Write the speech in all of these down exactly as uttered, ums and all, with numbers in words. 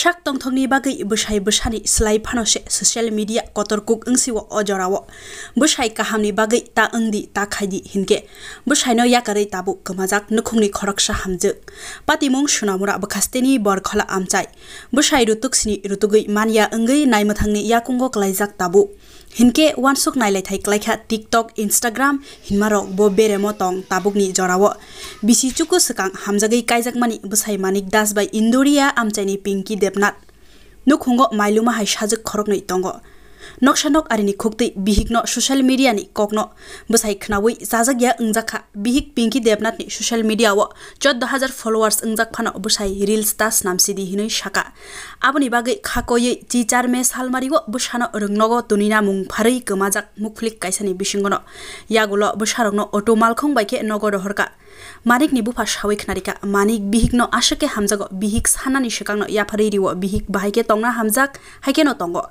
Tak tongthokni bagwi bwsai bwsani slai phano se social media kotor kuk wngsio o jorao. Bwsai kahamni bagwi ta wngdi ta khaidi hinkhe bwsaino yakarwi tabuk kwmajak nukhungni khoroksa hamjwk. Patimung Sunamura bwkhasteni Borkhola amchai. Bwsai rutuk sini rutugwi manya wngwi naimwthangni yakungo klaijak tabuk. Hinkhe uansuk nailaithai klaikha TikTok, Instagram hinmarok bo beremo tong tabukni jorao. Bisi chuku swkang hamjagwi kaijakmani bwsai Manik Das bai Indoria amchaini Pinky Debnath. Nukhungo mailuma hai sajwk khoroknwi tongo. Noksa nok arini khuktwi bihikno social media ni kokno bwsai khnaui chajakya wngjakha. Bihik Pinky Debnath ni social media o chordo hajar followers wngjak phano bwsai reels ta snamsidi hinwi saka. Aboni bagwi kha koiwi chichar me salmari o bwsano rwngnogo tunina mung pharwi kwmajak mukphlik kaisani bisingono. Yagulo bwsarokno auto malkhung bai khe nogo rohorka. Manikni bupha sawi khnarikha, Manik bihikno aswk khe hamjago, bihik sanani swkangno yapharwi rio, bihik bahai khe tongna hamjak, hai kheno tongo.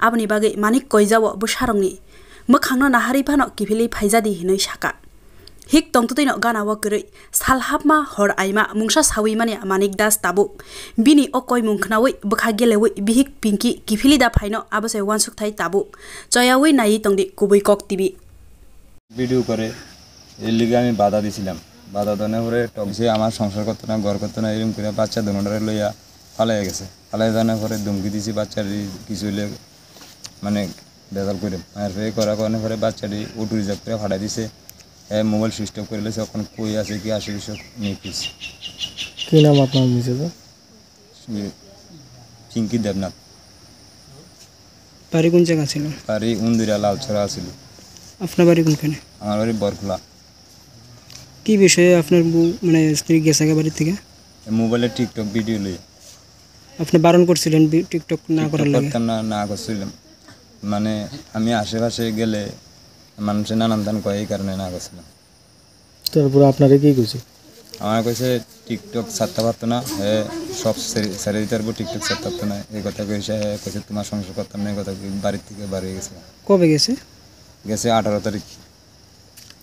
Aboni bagwi Manik koijao bwsarokni mwkhangno naharwi phano kiphilwi phaijadi hinwi saka. Hik tongtwtwino ganao kwrwi, sal hapma hor aima mungsa sawi mani Manik Das tabuk. Bini o koimung khnaui bwkha geleui bihik Pinky kiphilwi da phaino abo se uansukthai tabuk. Choyaui naiwi tongdi Kubui Kok T V. Video করে, এর লিগে আমি বাধা দিছিলাম। বাধা দেওয়ার পরে টক সে আমার সংসার করতো না, ঘর করতো না, এরকম করে বাচ্চা দুটোরে লইয়া পালিয়ে গেছে। পালিয়ে যাওয়ার পরে ধমকি দিছি, বাচ্চাটি কিছু হইলে মানে বেজাল করে। আর এই করা করানোর পরে বাচ্চাটি অটো রিজার্ভ করে ফাটাই দিছে। হ্যাঁ, মোবাইল সুইচ অফ করে লেছে, এখন কই আছে, কি আছে, বিষয় নিখোঁজ। কি নাম আপনার মিসেসের? ইয়ে, পিঙ্কি দেবনাথ। বাড়ি কোন জায়গা ছিল? বাড়ি উন্দুরিয়া লালছড়া ছিল। আপনার বাড়ি কোনখানে? আমার বাড়ি বরখোলা। কি বিষয়ে আপনার বউ, মানে, স্ত্রী গেছে গা বাড়ি থেকে? এই মোবাইলে টিকটক ভিডিও লই। আপনি বারণ করছিলেন বি-, টিকটক না টিকটক করার লাগে? করতাম না, না করছিলাম। মানে, আমি আশেপাশে গেলে মানুষে নানান দান কয়, এই কারণে না করছিলাম। তারপরে আপনারে কি কইছে? আমার কইছে, "টিকটক ছাড়তে পারতো না, হ্যাঁ, সব ছেড়ে, ছেড়ে দিতে পারবো, টিকটক ছাড়তে পারতো না।" এই কথা কইছে, হ্যাঁ, কইছে, "তোমার সংসার করতাম না," এই কথা কই বাড়ির থেকে বার হয়ে গেছে। কবে গেছে? গেছে আঠারো তারিখ।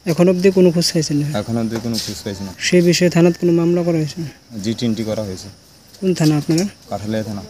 এখন অবধি কোনো খোঁজ পাইছেন না? এখন অবধি কোনো খোঁজ পাইছি না। সেই বিষয়ে থানাত কোনো মামলা করা হয়েছে না? জি টোয়েন্টি করা হয়েছে। কোন থানা আপনারা? কাঠালিয়া থানা।